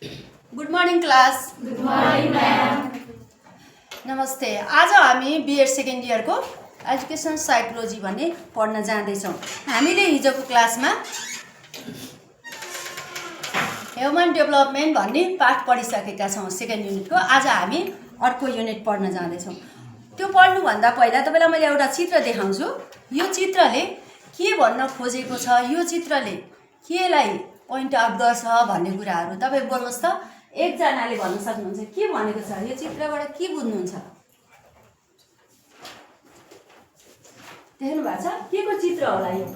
Good morning class. Good morning ma'am. नमस्ते। आज हामी बिएड सेकेन्ड इयरको एजुकेसन साइकोलोजी भन्ने पढ्न जाँदैछौँ। हामीले हिजोको क्लासमा ह्युमन डेभलपमेन्ट भन्ने पाठ पढिसकेका छौँ सेकेन्ड युनिटको। आज हामी अर्को युनिट पढ्न जाँदैछौँ। त्यो पढ्नुभन्दा पहिला तपाईँलाई मैले एउटा चित्र देखाउँछु। यो चित्रले के भन्न खोजेको छ, यो चित्रले केलाई पोइन्ट आउट गर्छ भन्ने कुराहरू तपाईँ बोल्नुहोस् त। एकजनाले भन्न सक्नुहुन्छ के भनेको छ, यो चित्रबाट के बुझ्नुहुन्छ? देख्नु भएको छ के को चित्र होला यो?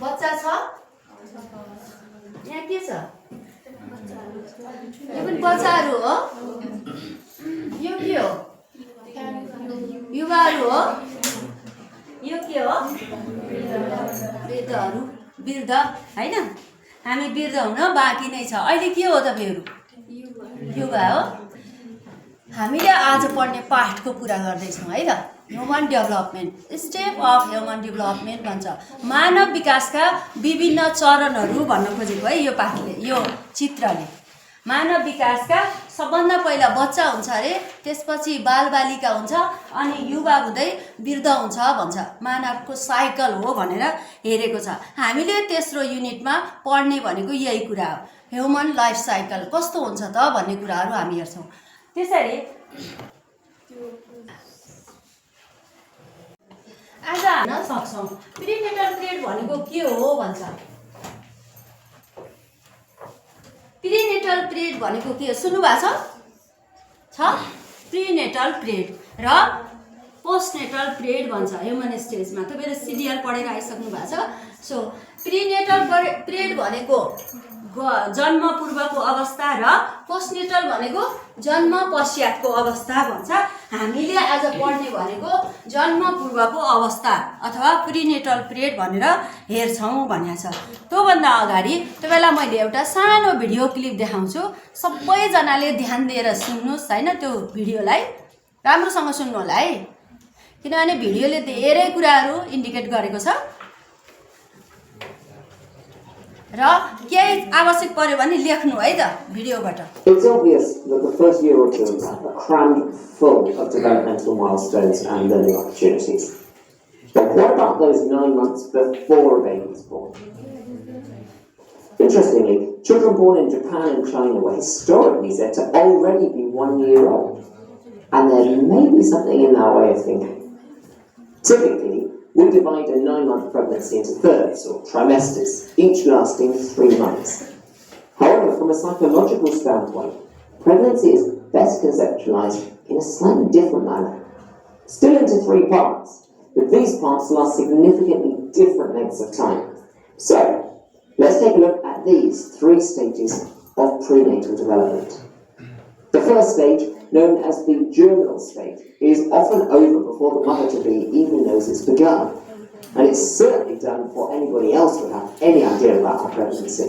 बच्चा छ यहाँ, के छ? यो पनि बच्चाहरू हो। यो के हो? युवाहरू हो। यो के हो? वृद्धहरू। वृद्ध होइन, हामी वृद्ध हुन बाँकी नै छ। अहिले के हो तपाईँहरू? युवा हो। हामीले आज पढ्ने पाठको कुरा गर्दैछौँ है त। Human development, step of human development भन्छ। मानव विकासका विभिन्न चरणहरू भन्न खोजेको है यो पाठले, यो चित्रले। मानव विकासका सबभन्दा पहिला बच्चा हुन्छ अरे, त्यसपछि बालबालिका हुन्छ, अनि युवा हुँदै वृद्ध हुन्छ भन्छ। मानवको साइकल हो भनेर हेरेको छ। हामीले तेस्रो युनिटमा पढ्ने भनेको यही कुरा हो, ह्युमन लाइफ साइकल कस्तो हुन्छ त भन्ने कुराहरू हामी हेर्छौँ। त्यसरी आज हान्न सक्छौँ। प्रिनेटल पिरियड भनेको के हो भन्छ। प्रिनेटल पिरियड भनेको के हो सुन्नु भएको छ? प्रिनेटल पिरियड र पोस्टनेटल पिरियड भन्छ ह्युमन स्टेजमा। तपाईँले सिडिआर पढेर आइसक्नु भएको छ। सो प्रिनेटल पिरियड भनेको जन्म पूर्वको अवस्था र पोस्टनेटल भनेको जन्म पश्चातको अवस्था भन्छ। हामीले आज पढ्ने भनेको जन्म पूर्वको अवस्था अथवा प्रिनेटल पिरियड भनेर हेर्छौँ भनेको छ। त्योभन्दा अगाडि तपाईँलाई मैले एउटा सानो भिडियो क्लिप देखाउँछु। सबैजनाले ध्यान दिएर सुन्नुहोस् होइन, त्यो भिडियोलाई राम्रोसँग सुन्नु होला है, किनभने भिडियोले धेरै कुराहरू इन्डिकेट गरेको छ र केही आवश्यक पर्यो भने लेख्नु है त भिडियोबाट। It's obvious that the first year or two are crammed full of developmental milestones and learning opportunities. But what about those 9 months before a baby is born? Interestingly, children born in Japan and China were historically said to already be 1 year old. And there may be something in our way of thinking. Typically, we divide a 9-month pregnancy into thirds or trimesters, each lasting 3 months. However, from a psychological standpoint, pregnancy is best conceptualized in a slightly different manner. Still into 3 parts, but these parts last significantly different lengths of time. So, let's take a look at these 3 stages of prenatal development. The first stage, known as the germinal stage, is often over before the mother-to-be even knows it's begun. And it's certainly done before anybody else would have any idea about her pregnancy.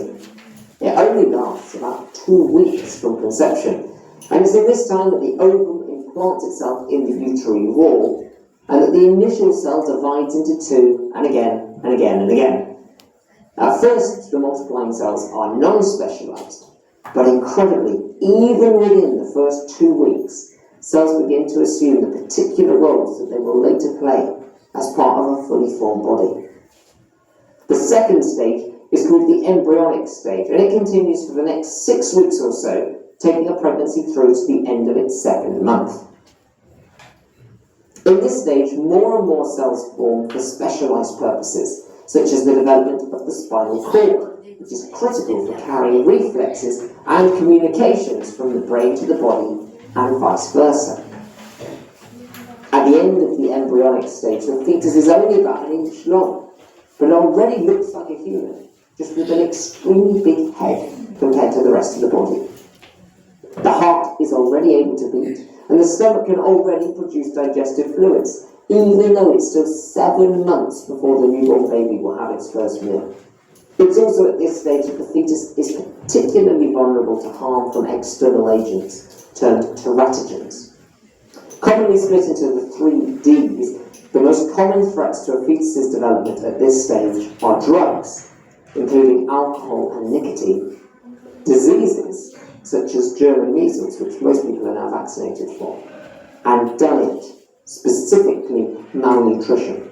It only lasts about 2 weeks from conception, and it's in this time that the ovum implants itself in the uterine wall, and that the initial cell divides into 2, and again, and again, and again. At first, the multiplying cells are non-specialized, but incredibly, even within the first 2 weeks, cells begin to assume the particular roles that they will later play as part of a fully formed body. The second stage is called the embryonic stage, and it continues for the next 6 weeks or so, taking a pregnancy through to the end of its 2nd month. In this stage, more and more cells form for specialized purposes, such as the development of the spinal cord, which is critical for carrying reflexes and communications from the brain to the body, and vice versa. At the end of the embryonic stage, the fetus is only about 1 inch long, but already looks like a human, just with an extremely big head compared to the rest of the body. The heart is already able to beat, and the stomach can already produce digestive fluids, even though it's still 7 months before the newborn baby will have its first meal. It's also at this stage that the fetus is particularly vulnerable to harm from external agents, termed teratogens. Commonly split into the 3 Ds, the most common threats to a fetus's development at this stage are drugs, including alcohol and nicotine, diseases such as German measles, which most people are now vaccinated for, and diet, specifically malnutrition.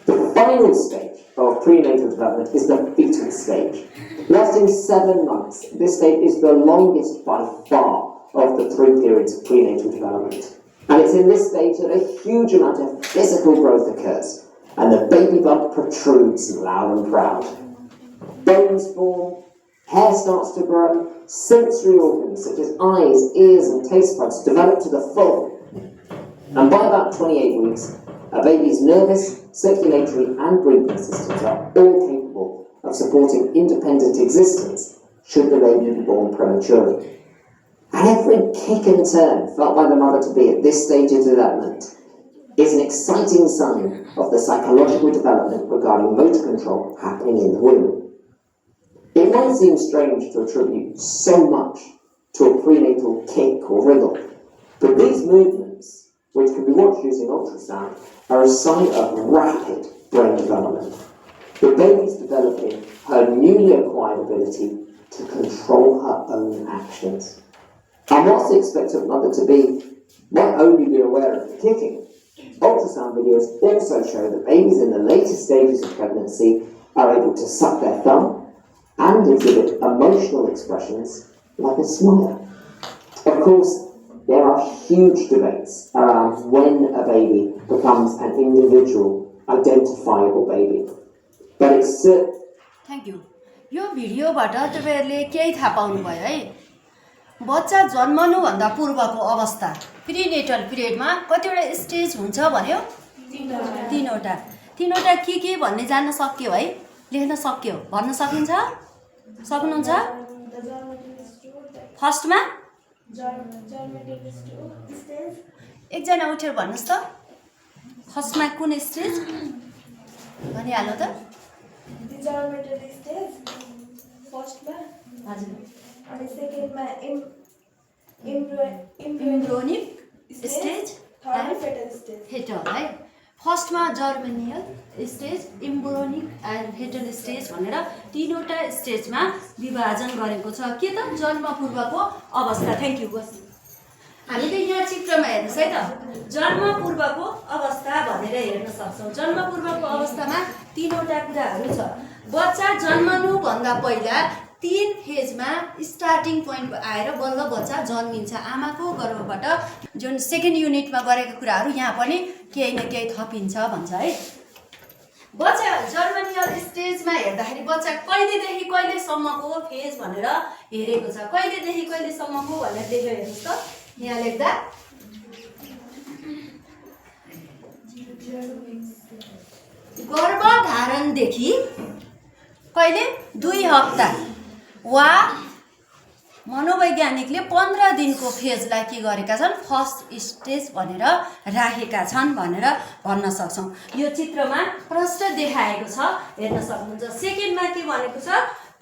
The final stage of prenatal development is the fetal stage. Lasting 7 months, this stage is the longest by far of the 3 periods of prenatal development. And it's in this stage that a huge amount of physical growth occurs, and the baby bump protrudes loud and proud. Bones form, hair starts to grow, sensory organs such as eyes, ears and taste buds develop to the full. And by about 28 weeks, a baby's nervous, circulatory and breathing systems are all capable of supporting independent existence should the baby be born prematurely. And every kick and turn felt by the mother to be at this stage of development is an exciting sign of the psychological development regarding motor control happening in the womb. It might seem strange to attribute so much to a prenatal kick or wriggle, but these movements, which can be watched using ultrasound, are a sign of rapid brain development. The baby's developing her newly acquired ability to control her own actions. And whilst the expectant mother to be might only be aware of the kicking, ultrasound videos also show that babies in the later stages of pregnancy are able to suck their thumb and exhibit emotional expressions like a smile. Of course, there are huge debates around when a baby becomes an individual, identifiable baby. But it's... Thank you. यो भिडियोबाट तपाईहरुले केही थाहा पाउनुभयो है। बच्चा जन्मनुभन्दा पूर्वको अवस्था प्रिनेटल पिरियडमा कतिवटा स्टेज हुन्छ भन्यो? 3वटा। 3वटा के भन्ने जान्न सक्यो है? लेख्न सक्यो? भन्न सकिन्छ? सक्नुहुन्छ? फर्स्टमा एकजना उठेर भन्नुस् त फर्स्टमा कुन स्टेज भनिहाल्नु त फर्स्टमा हजुर अनि सेकेन्डमा embryonic stage third foetal stage foetal है फर्स्टमा germinal stage embryonic and foetal stage भनेर 3वटा स्टेजमा विभाजन गरेको छ के त जन्मपूर्वको अवस्था थ्यांक यू बस हामीले यहाँ चित्रमा हेर्नुस् है त जन्मपूर्वको अवस्था भनेर हेर्न सक्छौं जन्मपूर्वको अवस्थामा 3वटा कुराहरू छ बच्चा जन्मनु भन्दा पहिला 3 फेजमा स्टार्टिङ पोइन्ट आएर बल्ल बच्चा जन्मिन्छ आमाको गर्भबाट जुन सेकेन्ड युनिटमा गरेका कुराहरू यहाँ पनि केही न केही थपिन्छ भन्छ है बच्चा जर्मिनियल स्टेजमा हेर्दाखेरि बच्चा कहिलेदेखि कहिलेसम्मको फेज भनेर हेरेको छ कहिलेदेखि कहिलेसम्मको भनेर लेखेर हेर्नुस् त यहाँ लेख्दा गर्भधारणदेखि कहिले 2 हप्ता वा मनोवैज्ञानिकले 15 दिनको फेजलाई के गरेका छन् फर्स्ट स्टेज भनेर राखेका छन् भनेर भन्न सक्छौं यो चित्रमा प्रष्ट देखाएको छ हेर्न सक्नुहुन्छ सेकेन्डमा के भनेको छ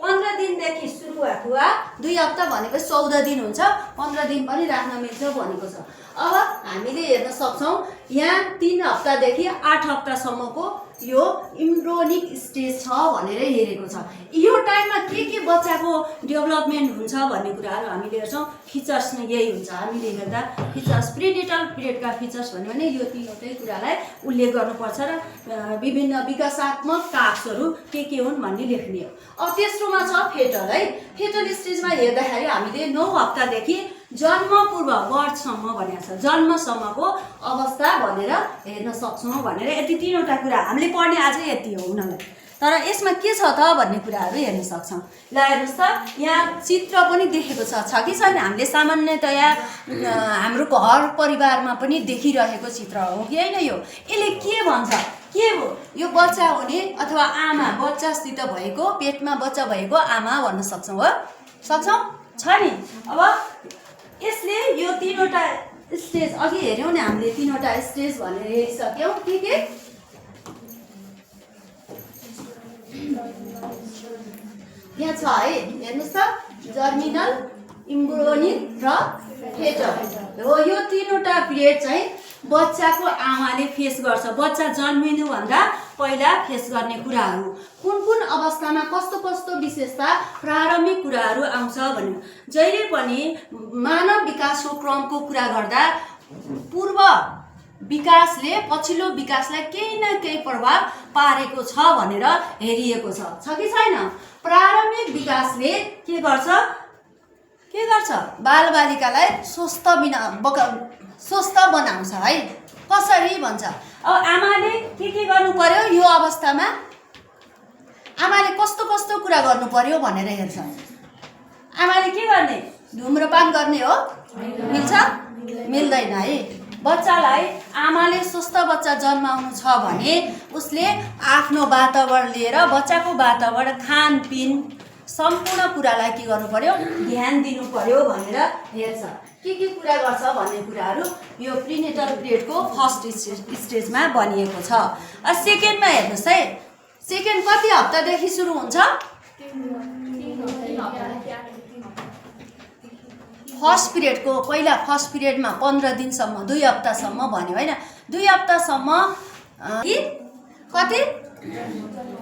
15 दिनदेखि सुरुवात वा 2 हप्ता भनेको 14 दिन हुन्छ 15 दिन पनि राख्न मिल्छ भनेको छ अब हामीले हेर्न सक्छौं यहाँ 3 हप्तादेखि 8 हप्तासम्मको यो इम्ब्रियोनिक स्टेज छ भनेर हेरेको छ यो टाइममा के बच्चाको डेभलपमेन्ट हुन्छ भन्ने कुराहरु हामीले हेर्छौं फिचर्स नै यही हुन्छ हामीले हेर्दा फिचर्स प्रिनेटल पिरियडका फिचर्स भन्ने भने यो तीनवटै कुरालाई उल्लेख गर्नुपर्छ र विभिन्न विकासात्मक टास्कहरु के हुन् भन्ने लेख्ने हो अब तेस्रोमा छ फेटल है फेटल स्टेजमा हेर्दाखेरि हामीले 9 हप्तादेखि जन्म पूर्व बर्थसम्म भनेको छ जन्मसम्मको अवस्था भनेर हेर्न सक्छौं भनेर यति तीनवटा कुरा हामीले पढ्ने आजै यति हो उनीलाई तर यसमा के छ त भन्ने कुराहरु हेर्न सक्छौं ल हेर्नुस् त यहाँ चित्र पनि देखेको छ कि छैन हामीले सामान्यतया हाम्रो घर परिवारमा पनि देखिरहेको चित्र हो कि हैन यो यसले के भन्छ के हो यो बच्चा हुने अथवा आमा बच्चास्थित भएको पेटमा बच्चा भएको आमा भन्न सक्छौं हो सक्छौं छ नि अब यसले यो तीनवटा स्टेज अघि हेर्यौं नि हामीले तीनवटा स्टेज भनेर हेरिसक्यौं के यहाँ छ है हेर्नुस् त जर्मिनल इम्ब्रियोनिक र फेटल हो। यो तीनवटा पिरियड चाहिँ बच्चाको आमाले फेस गर्छ। बच्चा जन्मिनुभन्दा पहिला फेस गर्ने कुराहरू कुन कुन अवस्थामा कस्तो कस्तो विशेषता प्रारम्भिक कुराहरू आउँछ भन्यो। जहिले पनि मानव विकासको क्रमको कुरा गर्दा पूर्व विकासले पछिल्लो विकासलाई केही न केही प्रभाव पारेको छ भनेर हेरिएको छ कि छैन? प्रारम्भिक विकासले के गर्छ बालबालिकालाई स्वस्थ बनाउँछ है। कसरी भन्छ? अब आमाले के गर्नु पर्यो यो अवस्थामा? आमाले कस्तो कस्तो कुरा गर्नु पर्यो भनेर हेर्छ। आमाले के गर्ने? धुम्रपान गर्ने हो? मिल्छ? मिल्दैन है। बच्चालाई आमाले स्वस्थ बच्चा जन्माउनु छ भने उसले आफ्नो वातावरण लिएर बच्चाको वातावरण खानपिन सम्पूर्ण कुरालाई के गर्नु पर्यो? ध्यान दिनु पर्यो भनेर हेर्छ। के कुरा गर्छ भन्ने कुराहरू यो प्रिनेटल पिरियडको फर्स्ट स्टेजमा बनिएको छ। सेकेन्डमा हेर्नुहोस् है, सेकेन्ड कति हप्तादेखि सुरु हुन्छ? फर्स्ट पिरियडमा 15 दिनसम्म 2 हप्तासम्म भन्यो होइन। 2 हप्तासम्म कति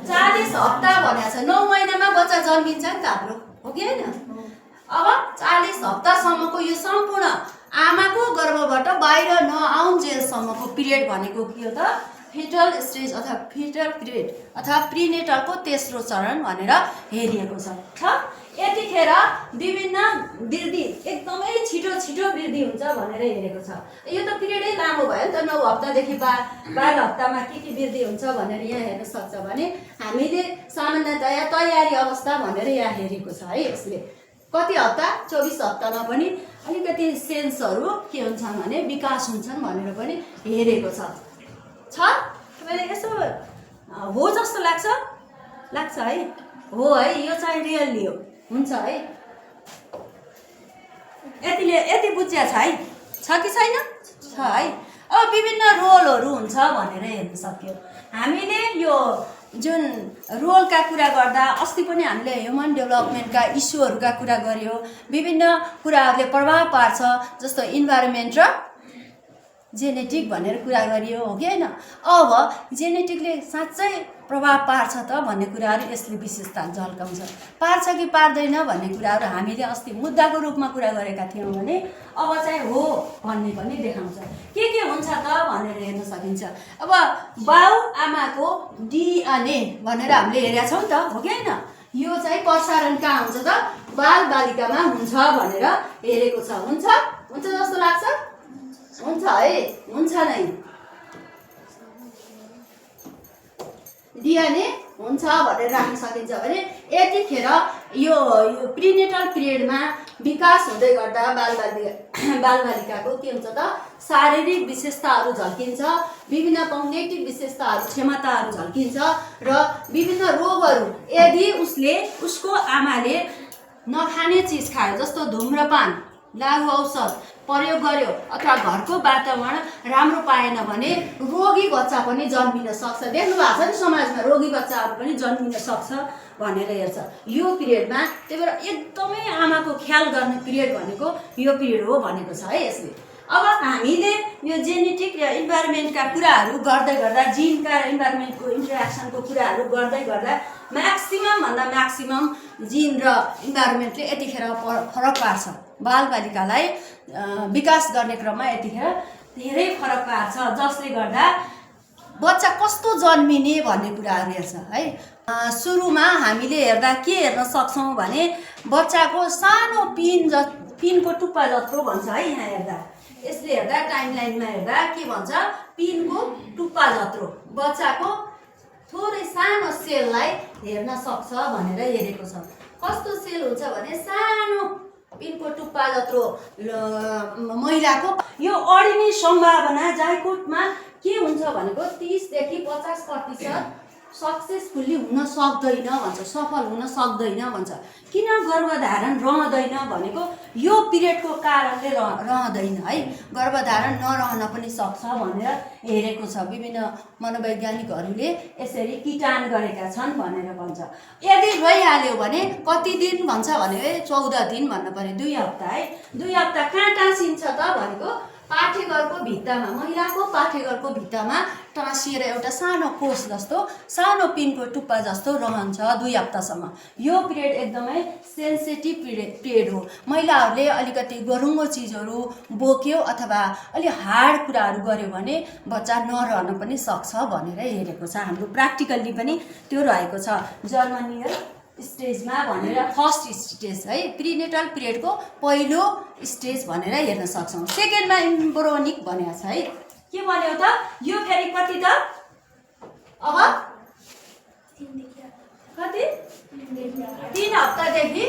40 हप्ता भनेको छ। 9 महिनामा बच्चा जन्मिन्छ नि त हाम्रो, हो कि होइन? अब 40 हप्तासम्मको यो सम्पूर्ण आमाको गर्भबाट बाहिर नआउन्जेलसम्मको पिरियड भनेको के हो त? फेटल स्टेज अथवा फेटल पिरियड अथवा प्रिनेटलको तेस्रो चरण भनेर हेरिएको छ। यतिखेर विभिन्न वृद्धि एकदमै छिटो वृद्धि हुन्छ भनेर हेरेको छ। यो त पिरियडै लामो भयो नि त। 9 हप्तादेखि 12 हप्तामा के वृद्धि हुन्छ भनेर यहाँ हेर्न सक्छ भने हामीले सामान्यतया तयारी अवस्था भनेर यहाँ हेरेको छ है। यसले कति हप्ता? 24 हप्तामा पनि अलिकति सेन्सहरू के हुन्छन् भने विकास हुन्छन् भनेर पनि हेरेको छ। तपाईँले यसो हो जस्तो लाग्छ है? हो है, यो चाहिँ रियल्ली हो, हुन्छ है। यति बुझ्या छ है? छ कि छैन? छ है। अब विभिन्न रोलहरू हुन्छ भनेर हेर्न सक्यो। हामीले यो जुन रोलका कुरा गर्दा अस्ति पनि हामीले ह्युमन डेभलपमेन्टका इस्युहरूका कुरा गर्यो। विभिन्न कुराहरूले प्रभाव पार्छ, जस्तो इन्भाइरोमेन्ट र जेनेटिक भनेर कुरा गरियो, हो कि होइन? अब जेनेटिकले साँच्चै प्रभाव पार्छ त भन्ने कुराहरू यसले विशेषता झल्काउँछ। पार्छ कि पार्दैन भन्ने कुराहरू हामीले अस्ति मुद्दाको रूपमा कुरा गरेका थियौँ भने अब चाहिँ हो भन्ने पनि देखाउँछ। के हुन्छ त भनेर हेर्न सकिन्छ। अब बाउ आमाको डिएनए भनेर हामीले हेरेका छौँ त, हो कि होइन? यो चाहिँ प्रसारण कहाँ हुन्छ त? बालबालिकामा हुन्छ भनेर हेरेको छ। हुन्छ जस्तो लाग्छ? हुन्छ है, हुन्छ नै। डिएनए हुन्छ भनेर राख्न सकिन्छ भने यतिखेर यो प्रिनेटल पिरियडमा विकास हुँदै गर्दा बालबालिकाको के हुन्छ त? शारीरिक विशेषताहरू झल्किन्छ, विभिन्न कग्निटिभ विशेषताहरू क्षमताहरू झल्किन्छ र विभिन्न रोगहरू यदि उसको आमाले नखाने चिज खायो, जस्तो धुम्रपान, लागु औषध प्रयोग गर्यो अथवा घरको वातावरण राम्रो पाएन भने रोगी बच्चा पनि जन्मिन सक्छ। देख्नु भएको छ नि समाजमा रोगी बच्चाहरू पनि जन्मिन सक्छ भनेर हेर्छ यो पिरियडमा। त्यही भएर एकदमै आमाको ख्याल गर्ने पिरियड भनेको यो पिरियड हो भनेको छ है यसले। अब हामीले यो जेनेटिक र इन्भाइरोमेन्टका कुराहरू गर्दै गर्दा जिनका र इन्भाइरोमेन्टको इन्टरेक्सनको कुराहरू गर्दै गर्दा म्याक्सिमम जिन र इन्भाइरोमेन्टले यतिखेर फरक पार्छ। बालबालिकालाई विकास गर्ने क्रममा यतिखेर धेरै फरक पार्छ, जसले गर्दा बच्चा कस्तो जन्मिने भन्ने कुराहरू हेर्छ है। सुरुमा हामीले हेर्दा के हेर्न सक्छौँ भने बच्चाको सानो पिनको टुप्पा जत्रो भन्छ है। यहाँ हेर्दा यसले हेर्दा टाइमलाइनमा हेर्दा के भन्छ? पिनको टुप्पा जत्रो बच्चाको थोरै सानो सेललाई हेर्न सक्छ भनेर हेरेको छ। कस्तो सेल हुन्छ भने सानो पिनको टुप्पा जत्रो महिलाको यो अडिने सम्भावना जायकोटमा के हुन्छ भनेको 30 देखि 50% सक्सेसफुल्ली हुन सक्दैन भन्छ, सफल हुन सक्दैन भन्छ। किन गर्भधारण रहँदैन भनेको यो पिरियडको कारणले रहँदैन है, गर्भधारण नरहन पनि सक्छ भनेर हेरेको छ। विभिन्न मनोवैज्ञानिकहरूले यसरी किटान गरेका छन् भनेर भन्छ। यदि रहिहाल्यो भने कति दिन भन्छ भने 14 दिन भन्नु पर्यो, 2 हप्ता है। 2 हप्ता कहाँ टाँसिन्छ त भनेको पाठेघरको भित्तामा, महिलाको पाठेघरको भित्तामा टाँसिएर एउटा सानो कोष जस्तो, सानो पिनको टुप्पा जस्तो रहन्छ 2 हप्तासम्म। यो पिरियड एकदमै सेन्सिटिभ पिरियड हो। महिलाहरूले अलिकति गरुङ्गो चिजहरू बोक्यो अथवा अलि हार्ड कुराहरू गर्यो भने बच्चा नरहन पनि सक्छ भनेर हेरेको छ। हाम्रो प्र्याक्टिकल्ली पनि त्यो रहेको छ। जर्मनियल स्टेजमा भनेर फर्स्ट स्टेज है, प्रिनेटल पिरियडको पहिलो स्टेज भनेर हेर्न सक्छौँ। सेकेन्डमा इम्ब्रोनिक भनेको छ है। के भन्यो त यो फेरि कति त अब कति 3 हप्तादेखि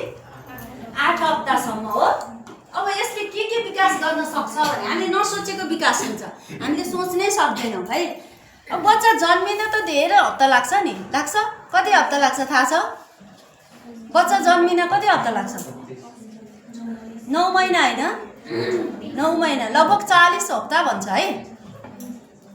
8 हप्तासम्म हो। अब यसले के विकास गर्न सक्छ भने हामीले नसोचेको विकास हुन्छ, हामीले सोच्नै सक्दैनौँ है। अब बच्चा जन्मिन त धेरै हप्ता लाग्छ नि, लाग्छ? कति हप्ता लाग्छ थाहा छ? बच्चा जन्मिन कति हप्ता लाग्छ? 9 महिना होइन, 9 महिना लगभग 40 हप्ता भन्छ है।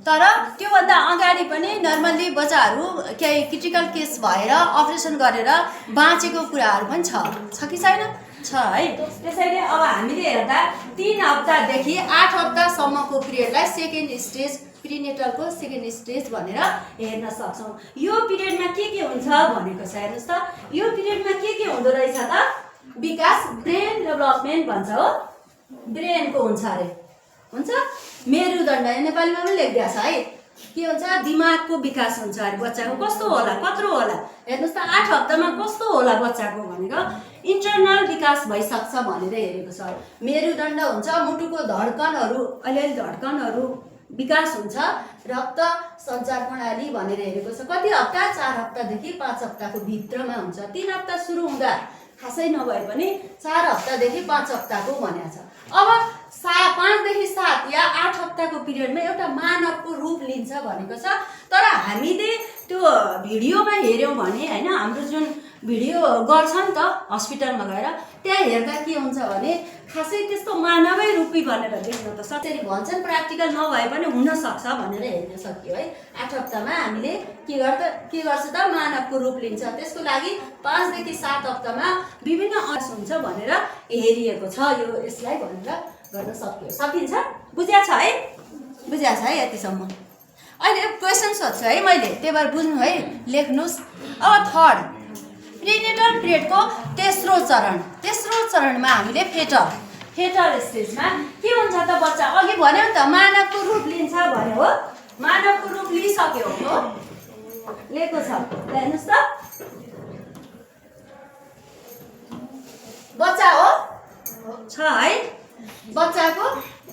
तर त्योभन्दा अगाडि पनि नर्मल्ली बच्चाहरू केही क्रिटिकल केस भएर अपरेसन गरेर बाँचेको कुराहरू पनि छ कि छैन? छ है। त्यसैले अब हामीले हेर्दा 3 हप्तादेखि 8 हप्तासम्मको पिरियडलाई सेकेन्ड स्टेज, प्रिनेटलको सेकेन्ड स्टेज भनेर हेर्न सक्छौँ। यो पिरियडमा के हुन्छ भनेको छ हेर्नुहोस् त। यो पिरियडमा के हुँदो रहेछ त? विकास, ब्रेन डेभलपमेन्ट भन्छ हो, ब्रेनको हुन्छ अरे, हुन्छ। मेरुदण्ड नेपालीमा पनि लेखिदिएको छ है। के हुन्छ? दिमागको विकास हुन्छ अरे बच्चाको। कस्तो होला, कत्रो होला हेर्नुहोस् त। 8 हप्तामा कस्तो होला बच्चाको भनेको इन्टरनल विकास भइसक्छ भनेर हेरेको छ। मेरुदण्ड हुन्छ, मुटुको धड्कनहरू, अलिअलि धड्कनहरू विकास हुन्छ, रक्त सञ्चार प्रणाली भनेर हेरेको छ। कति हप्ता? 4 हप्तादेखि 5 हप्ताको भित्रमा हुन्छ। 3 हप्ता सुरु हुँदा खासै नभए पनि 4 हप्तादेखि 5 हप्ताको भनेको छ। अब 5 देखि 7 या 8 हप्ताको पिरियडमा एउटा मानवको रूप लिन्छ भनेको छ। तर हामीले त्यो भिडियोमा हेऱ्यौँ भने होइन, हाम्रो जुन भिडियो गर्छ नि त हस्पिटलमा गएर, त्यहाँ हेर्दा के हुन्छ भने खासै त्यस्तो मानवै रूपी भनेर देख्न त सचेरी भन्छन्, प्र्याक्टिकल नभए पनि हुनसक्छ भनेर हेर्न सकियो है। 8 हप्तामा हामीले के गर्छ त? मानवको रूप लिन्छ। त्यसको लागि 5 देखि 7 हप्तामा विभिन्न अभ्यास हुन्छ भनेर हेरिएको छ। यो यसलाई भनेर गर्न सकिन्छ। बुझ्या छ है? बुझ्या छ है यतिसम्म? अहिले क्वेसन सोध्छु है मैले, त्यही भएर बुझ्नु है, लेख्नुहोस्। अब थर्ड प्रिनेटल पिरियडको तेस्रो चरणमा हामीले फेटल स्टेजमा के हुन्छ त बच्चा? अघि भन्यो नि त मानवको रूप लिन्छ भन्यो हो, मानवको रूप लिइसक्यो हो, लिएको छ। हेर्नुहोस् त, बच्चा हो छ है। बच्चाको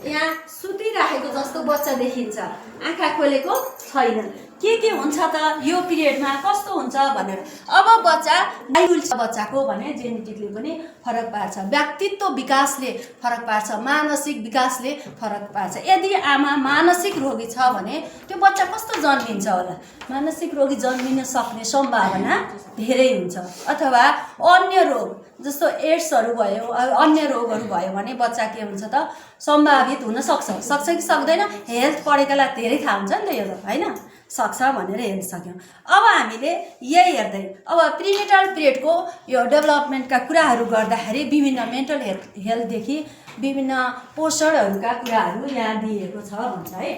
यहाँ सुतिराखेको जस्तो बच्चा देखिन्छ, आँखा खोलेको छैन। के हुन्छ त यो पिरियडमा? कस्तो हुन्छ भनेर अब बच्चाको भने जेनेटिकली पनि फरक पार्छ, व्यक्तित्व विकासले फरक पार्छ, मानसिक विकासले फरक पार्छ। यदि आमा मानसिक रोगी छ भने त्यो बच्चा कस्तो जन्मिन्छ होला? मानसिक रोगी जन्मिन सक्ने सम्भावना धेरै हुन्छ। अथवा अन्य रोग जस्तो एड्सहरू भयो, अन्य रोगहरू भयो भने बच्चा के हुन्छ त? सम्भावित हुन सक्छ कि सक्दैन? हेल्थ पढेकालाई धेरै थाहा हुन्छ नि त यो त होइन, सक्छ भनेर हेर्न सक्यौँ। अब हामीले यही हेर्दै अब प्रिनेटल पिरियडको यो डेभलपमेन्टका कुराहरू गर्दाखेरि विभिन्न मेन्टल हेल्थदेखि विभिन्न पोषणहरूका कुराहरू यहाँ दिएको छ भन्छ है।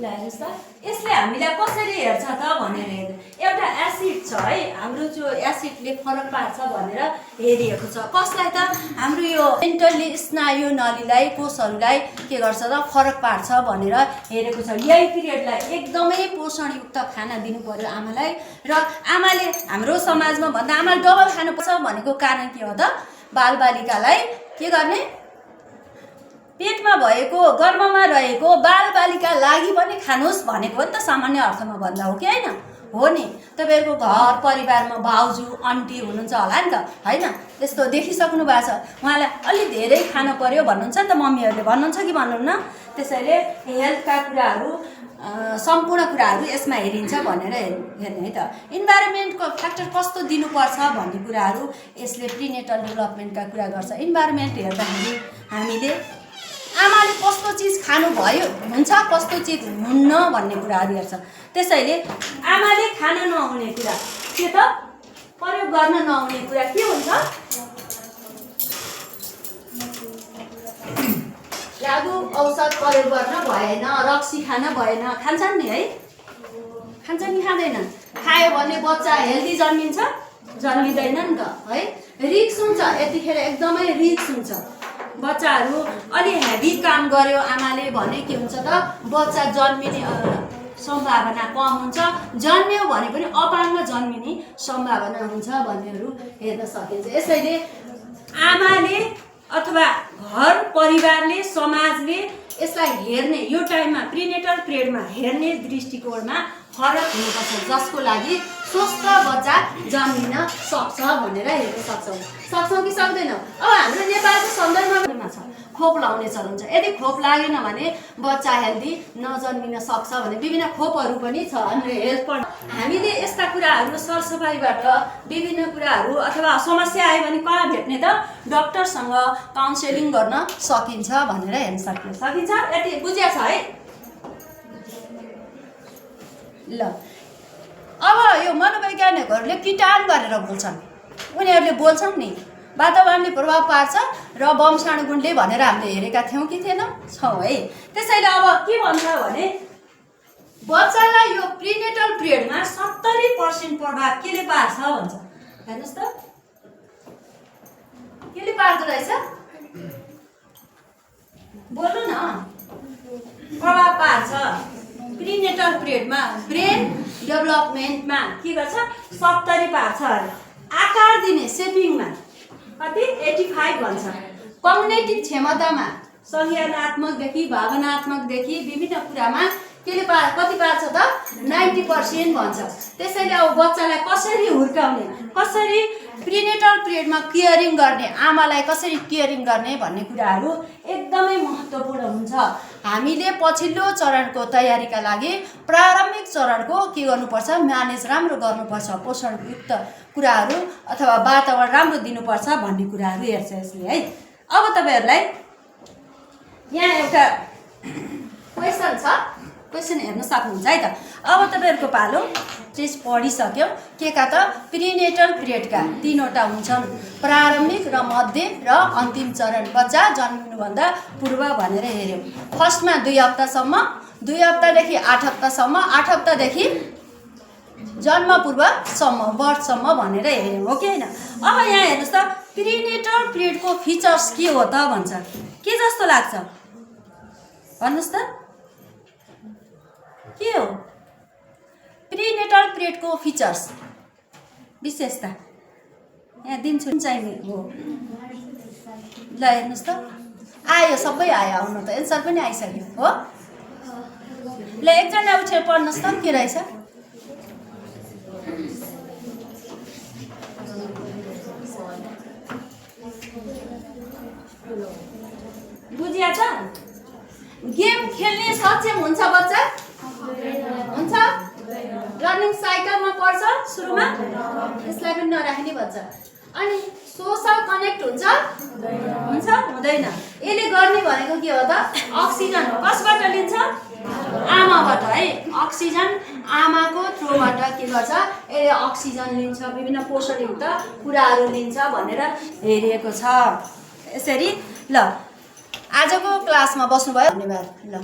ल हेर्नुहोस् त, यसले हामीलाई कसरी हेर्छ त भनेर हेर्दा एउटा एसिड छ है, हाम्रो जो एसिडले फरक पार्छ भनेर हेरिएको छ। कसलाई त? हाम्रो यो मेन्टल्ली स्नायु नलीलाई, कोषहरूलाई के गर्छ त? फरक पार्छ भनेर हेरेको छ। यही पिरियडलाई एकदमै पोषणयुक्त खाना दिनु पर्यो आमालाई। र आमाले हाम्रो समाजमा भन्दा आमाले डबल खानुपर्छ भनेको कारण के हो त? बालबालिकालाई के गर्ने? पेटमा भएको, गर्भमा रहेको बालबालिका लागि पनि खानुहोस् भनेको हो नि त, सामान्य अर्थमा भन्दा हो कि होइन? हो नि। तपाईँहरूको घर परिवारमा भाउजू आन्टी हुनुहुन्छ होला नि त होइन? त्यस्तो देखिसक्नु भएको छ। उहाँलाई अलि धेरै खानु पर्यो भन्नुहुन्छ नि त, मम्मीहरूले भन्नुहुन्छ कि भन्नुहुन्न? त्यसैले हेल्थका कुराहरू सम्पूर्ण कुराहरू यसमा हेरिन्छ भनेर हेर्ने है त। इन्भाइरोमेन्टको फ्याक्टर कस्तो दिनुपर्छ भन्ने कुराहरू यसले प्रिनेटल डेभलपमेन्टका कुरा गर्छ। इन्भाइरोमेन्ट हेर्दाखेरि हामीले आमाले कस्तो चिज खानु भयो हुन्छ कस्तो चिज हुन्न भन्ने कुराहरू हेर्छ। त्यसैले आमाले खान नहुने कुरा के त प्रयोग गर्न नहुने कुरा के हुन्छ? लागु औषध प्रयोग गर्न भएन, रक्सी खान भएन, खान्छन् नि है? खान्छ कि खाँदैन? खायो भने बच्चा हेल्दी जन्मिन्छ? जन्मिँदैन नि त है। रिस्क हुन्छ, यतिखेर एकदमै रिस्क हुन्छ। बच्चाहरू अलि हेभी काम गर्यो आमाले भने के हुन्छ त बच्चा जन्मिने सम्भावना कम हुन्छ, जन्मियो भने पनि अपाङ्ग जन्मिने सम्भावना हुन्छ भन्नेहरू हेर्न सकिन्छ। यसैले आमाले अथवा घर परिवारले समाजले यसलाई हेर्ने यो टाइममा प्रिनेटल पिरियडमा हेर्ने दृष्टिकोणमा फरक हुनुपर्छ, जसको लागि स्वस्थ बच्चा जन्मिन सक्छ भनेर हेर्न सक्छौँ कि सक्दैनौँ? अब हाम्रो नेपालको सन्दर्भमा छ खोप लाउने चलन छ। यदि खोप लागेन भने बच्चा हेल्दी नजन्मिन सक्छ भने विभिन्न खोपहरू पनि छ। हेल्थ पनि हामीले यस्ता कुराहरू सरसफाइबाट विभिन्न कुराहरू अथवा समस्या आयो भने कहाँ भेट्ने त? डक्टरसँग काउन्सेलिङ गर्न सकिन्छ भनेर हेर्न सकिन्छ। यति बुझिया छ है? ल अब यो मनोवैज्ञानिकहरूले कीटाणु गरेर बोल्छन्। उनीहरूले बोल्छन् नि वातावरणले प्रभाव पार्छ र वंशाणुगुणले भनेर हामीले हेरेका थियौँ कि थिएनौँ? छौँ है। त्यसैले अब के भन्छ भने बच्चालाई यो प्रिनेटल पिरियडमा 70% प्रभाव केले पार्छ भन्छ। हेर्नुहोस् त केले पार्दो रहेछ? बोल्नु न। प्रभाव पार्छ प्रिनेटल पिरियडमा ब्रेन डेभलपमेन्टमा के गर्छ? 70 पार्छ अरे। आकार दिने सेपिङमा कति 85 भन्छ। कम्युनिटिभ क्षमतामा संज्ञानात्मकदेखि भावनात्मकदेखि विभिन्न कुरामा केले कति पार्छ त? 90% भन्छ। त्यसैले अब बच्चालाई कसरी हुर्काउने, कसरी प्रिनेटल पिरियडमा केयरिङ गर्ने, आमालाई कसरी केयरिङ गर्ने भन्ने कुराहरू एकदमै महत्त्वपूर्ण हुन्छ। हामीले पछिल्लो चरणको तयारीका लागि प्रारम्भिक चरणको के गर्नुपर्छ? म्यानेज राम्रो गर्नुपर्छ, पोषणयुक्त कुराहरू अथवा वातावरण राम्रो दिनुपर्छ भन्ने कुराहरू हेर्छ यसले है। अब तपाईँहरूलाई यहाँ एउटा क्वेसन छ, क्वेसन हेर्न सक्नुहुन्छ है त। अब तपाईँहरूको पालो चिज पढिसक्यो के का त प्रिनेटल पिरियडका 3वटा हुन्छन्, प्रारम्भिक र मध्य र अन्तिम चरण। बच्चा जन्मिनुभन्दा पूर्व भनेर हेऱ्यौँ। फर्स्टमा 2 हप्तासम्म, 2 हप्तादेखि 8 हप्तासम्म, 8 हप्तादेखि जन्म पूर्वसम्म बर्थसम्म भनेर हेऱ्यौँ हो कि होइन? अब यहाँ हेर्नुहोस् त प्रिनेटल पिरियडको फिचर्स के हो त भन्छ। के जस्तो लाग्छ भन्नुहोस् त? के हो प्रिनेटल पिरियडको फिचर्स विशेषता? यहाँ दिन्छु चाहिने हो। ल हेर्नुहोस् त आयो, सबै आयो, आउनु त एन्सर पनि आइसक्यो हो। ल एकजना उठेर पढ्नुहोस् त के रहेछ? बुझिया छ? गेम खेल्ने सक्षम हुन्छ बच्चा? हुन्छ? रनिङ साइकलमा पर्छ सुरुमा? यसलाई पनि नराख्ने भन्छ। अनि सोसल कनेक्ट हुन्छ? हुन्छ? हुँदैन। यसले गर्ने भनेको के हो त? अक्सिजन कसबाट लिन्छ? आमाबाट है। अक्सिजन आमाको थ्रोबाट के गर्छ? यसले अक्सिजन लिन्छ, विभिन्न पोषणयुक्त कुराहरू लिन्छ भनेर हेरिएको छ। यसरी ल आजको क्लासमा बस्नुभयो, धन्यवाद। ल